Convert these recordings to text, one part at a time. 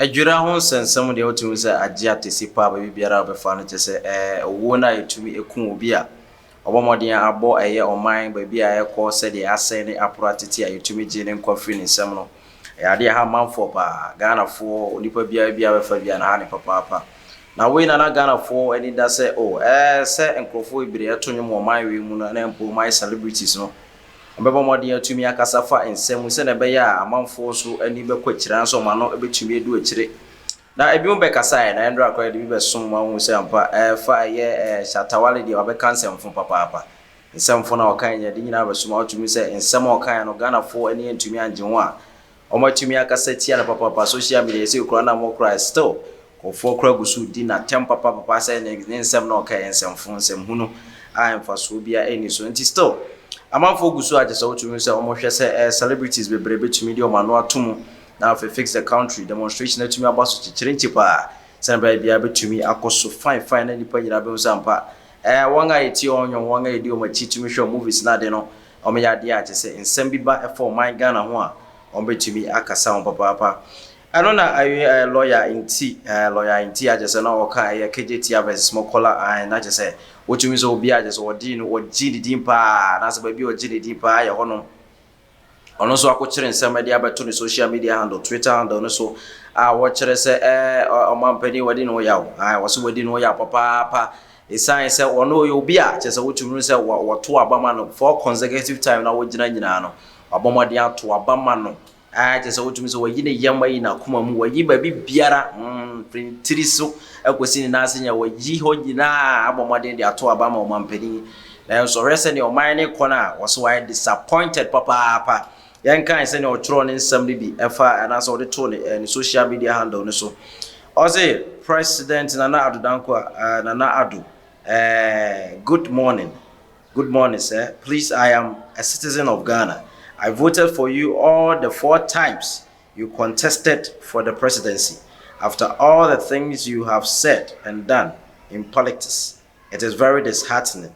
Adwira ho nsɛnsɛm deɛ, wotumi sɛ agye atɛsi paa. Baabi biara a wobɛfa no, kyɛ sɛ owuo no a yɛtumi ku obi a ɔbɔ mmɔden abɔ ɛyɛ ɔman baabi a ɛkɔ sɛdeɛ asɛe ne aporo atete a yɛtumi gye ne nkwa firi ne nsɛm no, ɛyɛ adeɛ ha amanfoɔ paa. Ghanafoɔ, onipa biara biara bɛfa bi a na ha ne papaapa. Na wei na Ghanafoɔ ani da sɛ o sɛ nkurɔfoɔ bebree ɛto nnwom wɔ ɔman wei mu no, na mpo ɔman celebrities no ɔbɛbɔ mmɔden atumi akasa fa nsɛm mu sɛdeɛ ɛbɛyɛ a amanfoɔ nso ani bɛkɔ akyire nso ɔmo ano bɛtumi adu akyire. Na ebinom bɛkasa yɛ na ɛndra koraa de bi bɛsom mu ahu sɛ ampa ɛfa ɛyɛ Shatta Wale deɛ, wabɛka nsɛmfo papaapa. Nsɛmfo na ɔka yɛ de nyinaa bɛsom a wotumi sɛ nsɛm a ɔka no, Ghanafoɔ ani ntumi angye ho a wɔn atumi akasa tia no papaapa. Social media yɛsɛ kura na mo kura still kɔfoɔ kura gu so di n'atɛm papapapa sɛ ne nsɛm na ɔka yɛ nsɛmfo, nsɛmhunu a mfasoɔ biara ɛni so. Nti still amanfoɔ gu so a kyerɛ sɛ wotumi sɛ wɔhwɛ sɛ celebrities bebree bɛtumi de wɔn ano ato mu na afei Fix the Country demonstration atumi aba so kyekyere nkyi paa, sɛnɛ bɛyɛ biara bɛtumi akɔ so fine fine na nipa nyinaa bɛhu sɛ ampa wɔn a yɛtie wɔn nwom, wɔn a yɛdi wɔn akyi tumi hwɛ movies na ade no, wɔn yɛ adeɛ a kyerɛ sɛ nsɛm bi ba ɛfa ɔman Ghana ho a, wɔn bɛtumi akasa ho papaapa. Ɛno na awie lawyer nti lawyer nti akyɛ sɛ na ɔka ɛyɛ Kejetia versus Makola an na kyɛ sɛ wotumi sɛ obi akyɛ sɛ wɔdi no, wɔgye ne din paa, anaasɛ baabi a ɔgye ne din paa yɛ hɔnom. Ɔno nso akɔkyerɛ nsɛm de abɛto ne social media handle, Twitter handle no so a wɔkyerɛ sɛ ɔmampanin wɔde ne ho yaw, wɔsɛ wɔdi ne ho yaw papaapa, ɛsiane sɛ ɔno ɔyɛ obi a kyerɛ sɛ wotumi sɛ wɔto aba ma no four consecutive time na wɔgyina nyinaa no, wabɔ mmɔden ato aba ma no a kyerɛ sɛ wotumi sɛ wɔyi ne yam ayi n'akoma mu, wɔyi baabi biara firi ne tiri so akɔsi ne nan ase nyɛ, wɔyi hɔ nyinaa abɔ mmɔden de ato aba ma ɔmampanin. Nanso ɔhwɛ sɛnea ɔman ne kɔ no a, wɔsɛ wɔayɛ disappointed papaapa. Yɛnkan sɛnea ɔtwerɛ ne nsɛm no bi ɛfa anaasɛ ɔde too ne social media handle no so. Ɔse, "President Nana Addo Dankwa Nana Addo, good morning, good morning, sir. Please, I am a citizen of Ghana. I voted for you all the four times you contested for the presidency. After all the things you have said and done in politics, it is very disheartening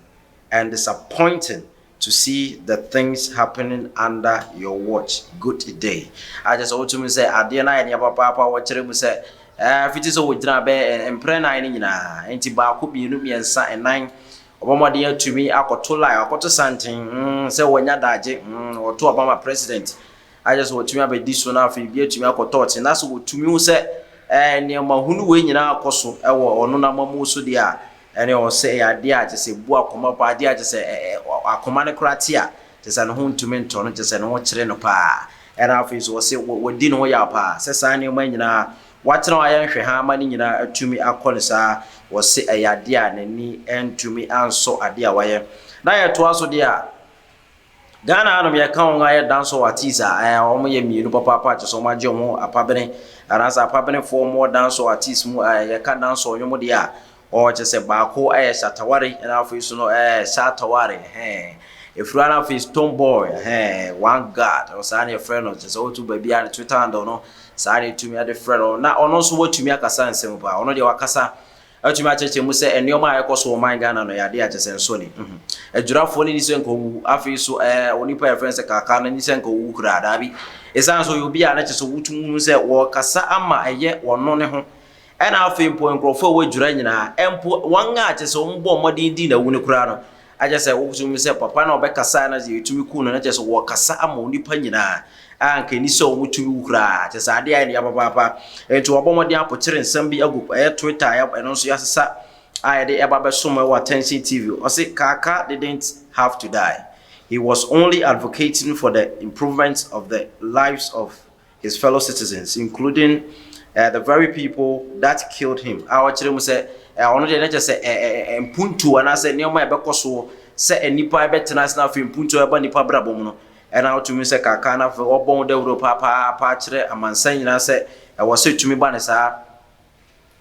and disappointing to see the things happening under your watch. Good day." Akyɛ sɛ wotumi sɛ adeɛ no ayɛ nea papaapa. Wɔkyerɛ mu sɛ fiti sɛ wɔgyina bɛyɛ mprɛ nan no nyinaa nti, baako, mmienu, mmiɛnsa, ɛnan, ɔbɔmmɔden atumi akɔto line, akɔto santen sɛ wɔnya daagye wɔto aba president. Akyɛ sɛ wɔtumi abɛdi so no, afei bi atumi akɔtɔ ɔte na sɛ wɔtumi hu sɛ nneɛma hunu wei nyinaa akɔ so ɛwɔ ɔno n'amamu so deɛ a, ɛne ɔsɛ ɛyɛ adeɛ a kyɛ sɛ bu akoma pa, adeɛ a kyɛ sɛ akoma no koraa te a kyɛ sɛ ne ho ntumi ntɔ no, kyɛ sɛ ne ho kyerɛ no paa. Ɛna afei so wɔsɛ wɔdi ne ho yaw paa sɛ saa nneɛma nyinaa watena hɔ a yɛnhwɛ ha ama ne nyinaa atumi akɔ no saa. Wɔsɛ ɛyɛ adeɛ a n'ani ntumi ansɔ adeɛ a wayɛ. Na yɛtoa so deɛ a, Ghana hanom yɛka wɔn a yɛ dancehall artist a wɔn yɛ mmienu papaapa, kyerɛ sɛ wɔn agye wɔn apabene anaasɛ apabenefoɔ wɔn wɔ dancehall artist mu. Yɛka dancehall nnwom deɛ a, ɔkyerɛ sɛ baako yɛ Shatta Wale, ɛna afei so no Shatta Wale ɛhɛn efiri na afei Stonebwoy ɛhɛn, One God, ɔsaa na yɛfrɛ no. Kyerɛ sɛ wotu baabi a ne Twitter handle no saa na etumi ɛde frɛ no. Na ɔno nso watumi akasa nsɛm paa. Ɔno deɛ wakasa atumi akyerɛkyerɛ mu sɛ nneɛma a ɛkɔ so wɔ ɔman Ghana no yɛ adeɛ a kyerɛ sɛ nsɔ ni adwurafoɔ no ni sɛ nka ɔwu. Afei so onipa a yɛfrɛ no sɛ Kaaka no ni sɛ nka ɔwu koraa daabi, ɛsiane sɛ ɔyɛ obi a na kyerɛ sɛ wotumi hu sɛ wɔkasa ama ɛyɛ wɔno ne ho. Ɛna afei mpo nkurɔfoɔ a wɔadwura nyinaa, mpo wɔn a kyerɛ sɛ wɔn bɔ mmɔden di n'awu no koraa no, akyerɛ sɛ wotumi sɛ papa na ɔbɛkasa na yɛtumi ku no, na kyerɛ sɛ wɔkasa ama onipa nyinaa a nka ni sɛ wɔn tumi wu koraa. Kyerɛ sɛ adeɛ a ɛyɛ ne papaapa. Nti wɔbɔ mmɔden apokyere nsɛm bi agu ɛyɛ Twitter, ɛno nso yɛasesa a yɛde ɛba bɛsom ɛwɔ Attention TV. Ɔse, "Kaaka didn't have to die. He was only advocating for the improvement of the lives of his fellow citizens, including the very people that killed him." A ɔkyerɛ mu sɛ ɔno deɛ ne kyerɛ sɛ mpuntuo anaasɛ nneɛma a ɛbɛkɔ soɔ sɛ nnipa bɛtena ase na afei mpuntuo ɛba nnipa brabɔ mu no, ɛna wotumi sɛ Kaaka no afei ɔbɔ ho dawuro paapaapa kyerɛ amansan nyinaa sɛ ɛwɔ sɛ tumi ba ne saa.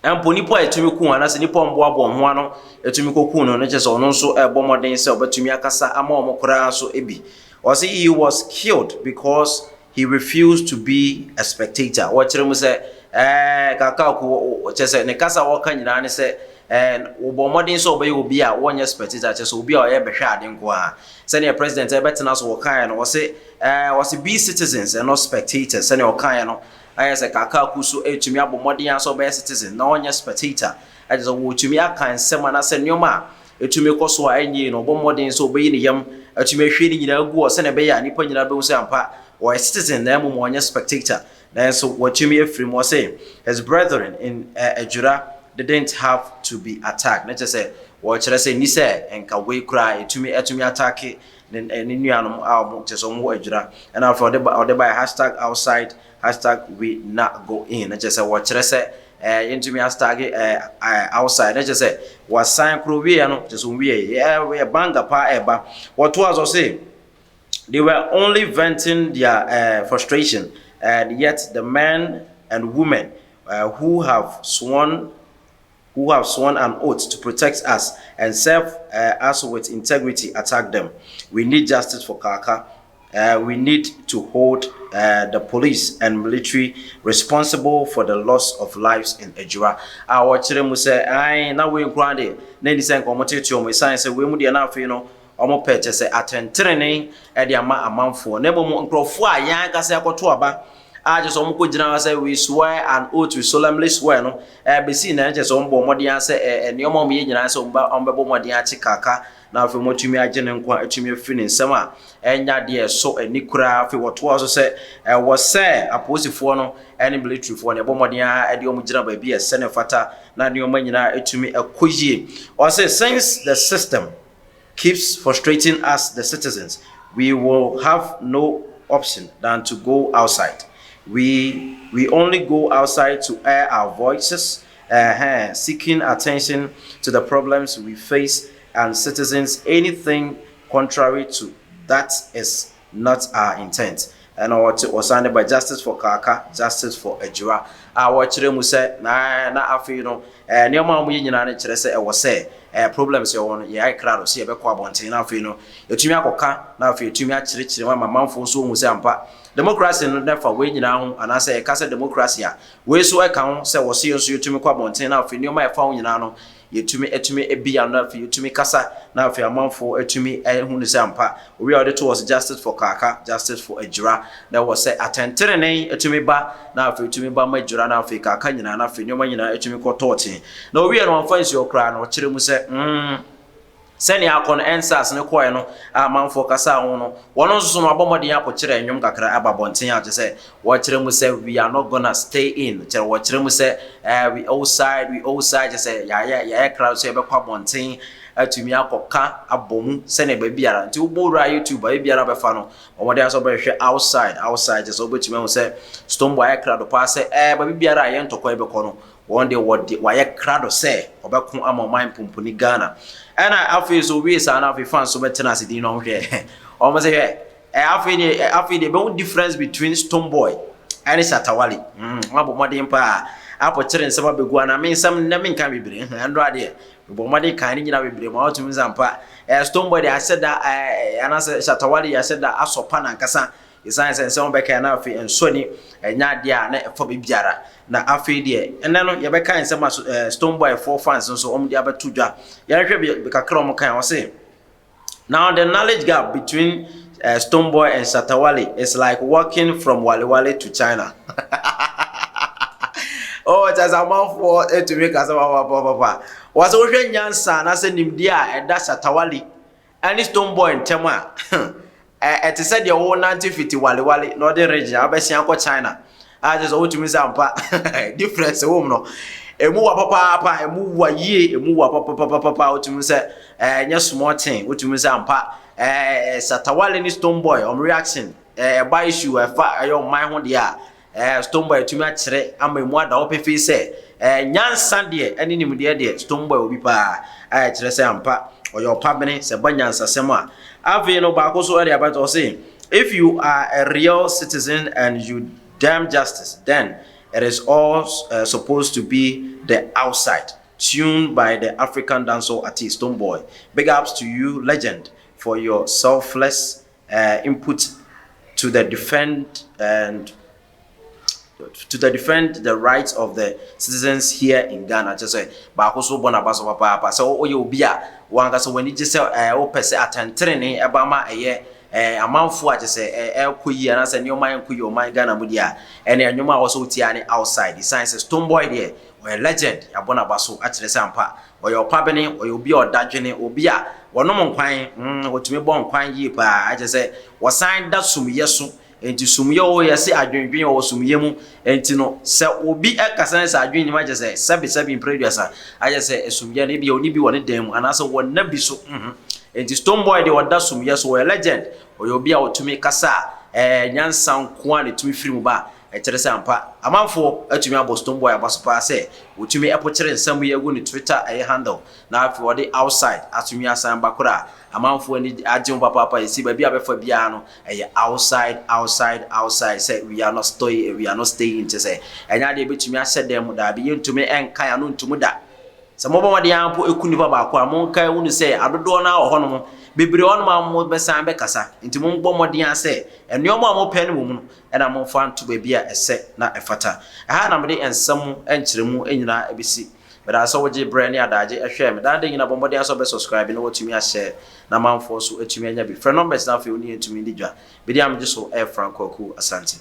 Mpo nipa a ɛtumi ku anaasɛ nipa a ɔmboaboa ho ano ɛtumi kɔku no no, kyerɛ sɛ ɔno nso ɛbɔ mmɔden sɛ ɔbɛtumi akasa ama ɔmo koraa nso bi. Ɔsɛ, "He was killed because he refused to be a spectator." Wɔkyerɛ mu sɛ Kaaka ko kyerɛ sɛ ne kasa a wɔka nyinaa ne sɛ wɔbɔ mmɔden sɛ ɔbɛyɛ obi a wɔnyɛ spectator, kyerɛ sɛ obi a ɔyɛ bɛhwɛ ade nko ara. Sɛnea president ɛbɛtena so wɔkaeɛ no, wɔse "Be citizens and not spectators," sɛnea ɔkaeɛ no. Ayɛ sɛ Kaakaku so ɛtumi abɔ mmɔden a sɛ ɔbɛyɛ citizen na ɔnyɛ spectator. Ɛkyɛ sɛ wɔtumi aka nsɛm anaasɛ nneɛma a ɛtumi kɔ so a ɛnyɛ no, ɔbɔ mmɔden sɛ ɔbɛyi ne yam atumi ahwie ne nyinaa gu hɔ sɛnea ɛbɛyɛ a nnipa nyinaa bɛhu sɛ ampa wɔyɛ citizen na mmom wɔnyɛ spectator. Nanso wɔtumi afiri mu. Ɔsɛ his brethren in Ejura didn't have to be attacked. Ne kyerɛ sɛ wɔkyerɛ sɛ ni sɛ nka wei koraa ɛtumi ɛtumi attack ne nuanom a wɔn kyerɛ sɛ wɔn wɔ Ejura. Ɛna afei ɔde ba #outside, #WeNotGoIn. Ne kyerɛ sɛ wɔkyerɛ sɛ yɛntumi hashtag outside. Ne kyerɛ sɛ wɔasan kuro wie no, kyerɛ sɛ wɔn wie yɛ banga paa ɛba. Wɔto aso sɛ they were only venting their frustration, and yet the men and women who have sworn an oath to protect us and serve us with integrity attack them. We need justice for Kaka. We need to hold the police and military responsible for the loss of lives in Ejura. A wɔkyerɛ mu sɛ ae na wei nkura de na ni sɛ nka wɔn tete wɔn, esan sɛ wei mu deɛ na afei no wɔn pɛ kyɛ sɛ atɛntɛnene de ama amanfoɔ, na mmom nkurɔfoɔ a yɛn ankasa akɔto aba a kyerɛ sɛ wɔn kɔ gyina hɔ sɛ "We swear an oath, we solemnly swear" no, bɛsi na kyerɛ sɛ wɔn bɔ mmɔden sɛ nneɛma a wɔn yɛ nyinaa sɛ wɔn bɛbɔ mmɔden akye Kaka na afei wɔatumi agye ne nkwa atumi afiri ne nsam a ɛnya adeɛ ɛso ani koraa. Afei wɔtoa so sɛ ɛwɔ sɛ apolisifoɔ no ɛne militaryfoɔ no ɛbɔ mmɔden a ɛde wɔn gyina baabi a ɛsɛ ne fata na nneɛma nyinaa atumi ɛkɔ yie. Ɔsɛ since the system keeps frustrating us, the citizens, we will have no option than to go outside. We only go outside to air our voices, seeking attention to the problems we face and citizens. Anything contrary to that is not our intent. Ɛna wɔte wɔsan ba "Justice for Kaka, justice for Ejura" a wɔkyerɛ mu sɛ na afei no nneɛma a wɔyɛ nyinaa no kyerɛ sɛ ɛwɔ sɛ problems ɛwɔ no yɛayɛ krado sɛ yɛbɛkɔ abɔnten na afei no yɛtumi akɔka na afei yɛtumi akyerɛkyerɛ mu ama amanfoɔ nso ohun sɛ ampa democracy no nefa wei nyinaa ho, anaasɛ yɛka sɛ democracy a wei so ɛka ho sɛ wɔsi yɛn nso yɛtumi kɔ abɔnten na afei nneɛma a ɛfa ho nyinaa no yɛtumi atumi ebi ano, afei yɛtumi kasa na afei amanfoɔ atumi ɛhu ne sɛ ampa owi a ɔde to wɔ "Justice for Kaka, justice for Ejura" na ɛwɔ sɛ atɛntenene atumi ba na afei atumi ba ma Ejura na afei Kaka nyinaa na afei nneɛma nyinaa atumi kɔ tɔɔten. Na owi yɛ no wɔmfa nsuo koraa na ɔkyerɛ mu sɛ sɛnea akɔ no EndSARS ne kɔɛ no a amanfoɔ kasa ho no, wɔn nso so no abɔ mmɔden akɔkyerɛ nnwom kakra aba abɔnten a kyerɛ sɛ wɔkyerɛ mu sɛ "We are not gonna stay in." Kyerɛ wɔkyerɛ mu sɛ "We outside, we outside." Kyerɛ sɛ yɛayɛ kra sɛ yɛbɛkɔ abɔnten atumi akɔka abɔ mu sɛnea baabi ara nti wobɔ wura YouTube baabi biara bɛfa no, wɔde asɛ wɔbɛhwɛ "Outside, outside." Kyerɛ sɛ wobɛtumi ahu sɛ Stonebwoy ayɛ krado paa sɛ baabi biara a yɛn ntɔkwa bɛkɔ no, wɔn deɛ wɔde wɔayɛ krado sɛ ɔbɛko ama ɔman pomponi Ghana. Ɛna afei so wie saa na afei fans so bɛtena ase din na ɔmo hwɛ ɔmo sɛ hwɛ afei deɛ bɛhu difference between Stonebwoy ɛne Shatawale. Wɔn abɔ mmɔden paa akɔkyerɛ nsɛm abɛgu ana me nsɛm nnɛ menka bebree. Ɛndo adeɛ bɔ mmɔden kan ne nyina bebree ma wɔtumi nsa mpa Stonebwoy de ahyɛ da anaasɛ Shatawale de ahyɛ da asɔpa nankasa, ɛsiane sɛ nsɛm bɛka na afei nsɔni ɛnya adeɛ a na ɛfa baabiara. Na afei deɛ ɛnɛ no yɛbɛka nsɛm a Stonebwoy foɔ fans nso wɔn de abɛto dwa. Yɛrehwɛ bi kakra wɔn kan. Wɔse now the knowledge gap between Stonebwoy and Shatawale is like walking from Wale Wale to China. Oh, kyerɛ sɛ amanfoɔ etumi kasa papapapa. Wɔsɛ wohwɛ nyansa anaasɛ nimdeɛ a ɛda Shatawale ɛne Stonebwoy ntɛm a, ɛte sɛ deɛ wɔnante fiti Walewale na ɔde region abɛsia akɔ China a, kyerɛ sɛ wotumi sɛ ampa difference wɔ mu no, emu wa papaapa, emu wa yie, emu wa papapapapa. Wotumi sɛ ɛnyɛ small thing. Wotumi sɛ ampa Shatawale ne Stonebwoy ɔmo reaction ɛba issue ɛfa ɛyɛ ɔman ho deɛ a, Stonebwoy atumi akyerɛ ama emu ada hɔ pefee sɛ nyansa deɛ ɛne nimdeɛ deɛ, Stonebwoy obi paa a ɛkyerɛ sɛ ampa ɔyɛ ɔpabene sɛ ba nyansasɛm a. Afei no baako so ɛde abɛtɔ ɔse if you are a real citizen and you damn justice, then it is all supposed to be the outside tuned by the African dancehall artist Stonebwoy. Big ups to you, legend, for your selfless input to the defend the rights of the citizens here in Ghana. Kyerɛ sɛ baako so bɔ n'aba so papaapa sɛ woyɛ obi a wankasa w'ani gye sɛ wopɛ sɛ atɛntenene ɛba ma ɛyɛ Amanfoɔ a kyerɛ sɛ ɛrekɔ yie anaasɛ nneɛma ɛnkɔ yie ɔman Ghana mu deɛ a, ɛne nnwom a wɔsɛ wotie ne Outside. Ɛsiane sɛ Stonebwoy deɛ, ɔyɛ legend, yɛabɔ n'aba so akyerɛ sɛ ampa ɔyɛ ɔpabene, ɔyɛ obi a ɔda dwene, obi a wɔnom nkwan, wɔtumi bɔ nkwan yie paa, akyerɛ sɛ wɔsan da sumyɛ so. Nti sumyɛ wɔ yɛ se adwendwen wɔ sumyɛ mu. Nti no sɛ obi ɛkasa ne sɛ adwen nim, akyerɛ sɛ sɛbi sɛbi mprɛduasa, akyerɛ sɛ sumyɛ no ebi oni bi wɔ ne dan mu anaasɛ wɔnna bi so. Nti Stonebwoy deɛ, ɔda sumyɛ so, ɔyɛ legend, ɔyɛ obi a ɔtumi kasa a nyansa nko a na ɛtumi firi mu ba. Ɛkyerɛ sɛ ampa amanfoɔ atumi abɔ Stonebwoy aba so paa sɛ wɔtumi ɛpokyere nsɛm yi agu ne Twitter ɛyɛ handle, na afei wɔde Outside atumi asan ba koraa. Amanfoɔ ani agye ho papaapa. Yɛsi baabi a bɛfa biara no, ɛyɛ outside, outside, outside, sɛ we are not staying, we are not staying. Kyɛ sɛ ɛnyɛ adeɛ bɛtumi ahyɛ dan mu daabi, yɛntumi ɛnka yɛn ano ntum da. Sɛ mobɔ mmɔden ara mpo ɛku nipa baako a, monka ehu no sɛ adodoɔ no wɔ hɔnom bebree hɔnom a mobɛsan bɛkasa. Nti mombɔ mmɔden a sɛ nneɛma a mopɛ no wɔ mu no, ɛna momfa nto baabi a ɛsɛ na ɛfata. Ɛha na mede nsɛm nkyerɛmu nyinaa ɛbɛsi. Meda sɛ wogye berɛ ne adagye ɛhwɛ me daa de nyina. Bɔ mmɔden sɛ wobɛ subscribe na watumi ahyɛ na manfoɔ so atumi anya bi. Frɛ numbers na afei wo ne yɛntumi di dwa. Bɛdi a megye so ɛyɛ Franco Aku Asante.